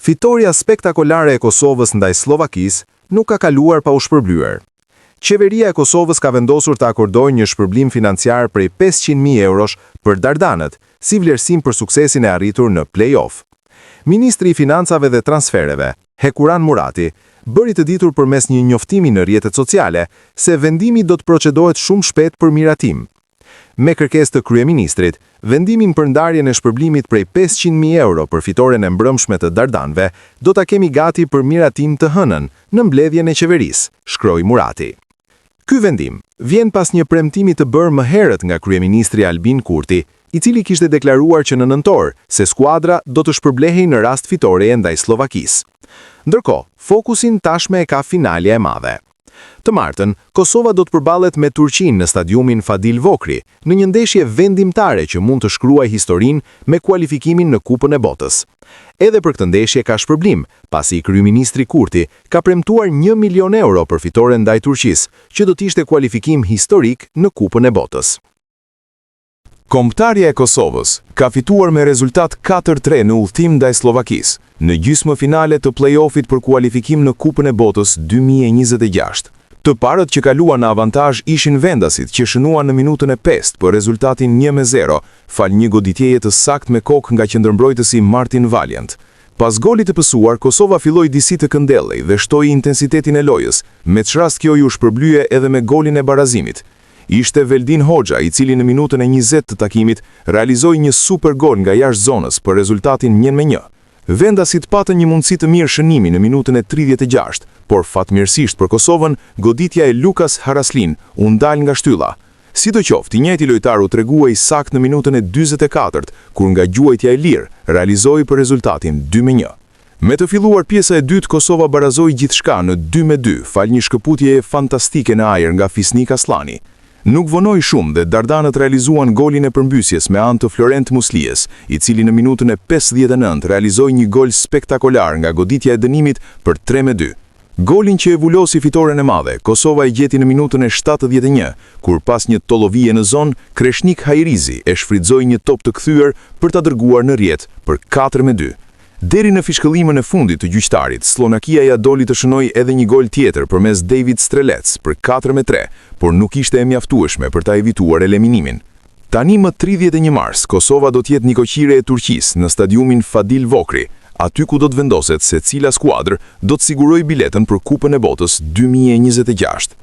Fitorja spektakolare e Kosovës ndaj Sllovakisë nuk ka kaluar pa u shpërblyer. Qeveria e Kosovës ka vendosur të akordojë një shpërblim financiar prej 500.000 eurosh për Dardanët, si vlerësim për suksesin e arritur në play-off. Ministri i Financave dhe Transfereve, Hekuran Murati, bëri të ditur përmes një njoftimi në rrjetet sociale se vendimi do të procedohet shumë shpejt për miratim. Me kërkesë të kryeministrit, vendimin për ndarjen e shpërblimit prej 500.000 euro për fitoren e mbrëmshme të Dardanëve do ta kemi gati për miratim të hënën në mbledhjen e qeverisë, shkroi Murati. Ky vendim vjen pas një premtimi të bërë më herët nga kryeministri Albin Kurti, i cili kishte deklaruar që në nëntor se skuadra do të shpërblehej në rast fitoreje ndaj Sllovakisë. Ndërkohë, fokusin tashmë e ka finalja e madhe. Të martën, Kosova do të përballet me Turqinë në stadiumin Fadil Vokrri, në një ndeshje vendimtare që mund të shkruajë historinë me kualifikimin në Kupën e Botës. Edhe për këtë ndeshje ka shpërblim, pasi kryeministri Kurti ka premtuar 1 milion euro për fitoren ndaj Turqisë, që do të ishte kualifikim historik në Kupën e Botës. Kombëtarja e Kosovës ka fituar me rezultat 4-3 në udhëtim ndaj Sllovakisë, në gjysmë finale të play-offit për kualifikim në Kupën e Botës 2026. Të parët që kaluan në avantazh ishin vendasit që shënuan në minutën e 5 për rezultatin 1-0, falë një goditjeje të saktë me kokë nga qendërmbrojtësi Martin Valjent. Pas golit të pësuar, Kosova filloi disi të këndellej dhe shtoi intensitetin e lojës, me ç'rast kjo iu shpërblye edhe me golin e barazimit. Ishte Veldin Hoxha, i cili në minutën e 20 të takimit realizoi një super gol nga jashtë zonës për rezultatin 1-1. Vendasit patën një mundësi të mirë shënimi në minutën e 36, por fatmirësisht për Kosovën, goditja e Lukas Haraslin u ndal nga shtylla. Sidoqoftë, i njëjti lojtar u tregua i saktë në minutën e 44, kur nga gjuajtja e lirë realizoi për rezultatin 2-1. Me të filluar pjesa e dytë, Kosova barazoi gjithçka në 2-2, falë një shkëputjeje fantastike në ajër nga Fisnik Asllani. Nuk vonoi shumë dhe Dardanët realizuan golin e përmbysjes me anë të Florent Muslijes, i cili në minutën e 59 realizoi një gol spektakolar nga goditja e dënimit për 3-2. Golin që e vulosi fitoren e madhe, Kosova e gjeti në minutën e 71, kur pas një tollovie në zonë, Kreshnik Hajrizi e shfrytëzoi një top të kthyer për ta dërguar në rrjetë për 4-2. Deri në fishkëllimën e fundit të gjyqtarit, Sllovakia ia doli të shënojë edhe një gol tjetër përmes David Strelec për 4-3, por nuk ishte e mjaftueshme për ta evituar eliminimin. Tani më 31 mars, Kosova do të jetë nikoqire e Turqisë në stadiumin Fadil Vokrri, aty ku do të vendoset se cila skuadër do të sigurojë biletën për Kupën e Botës 2026.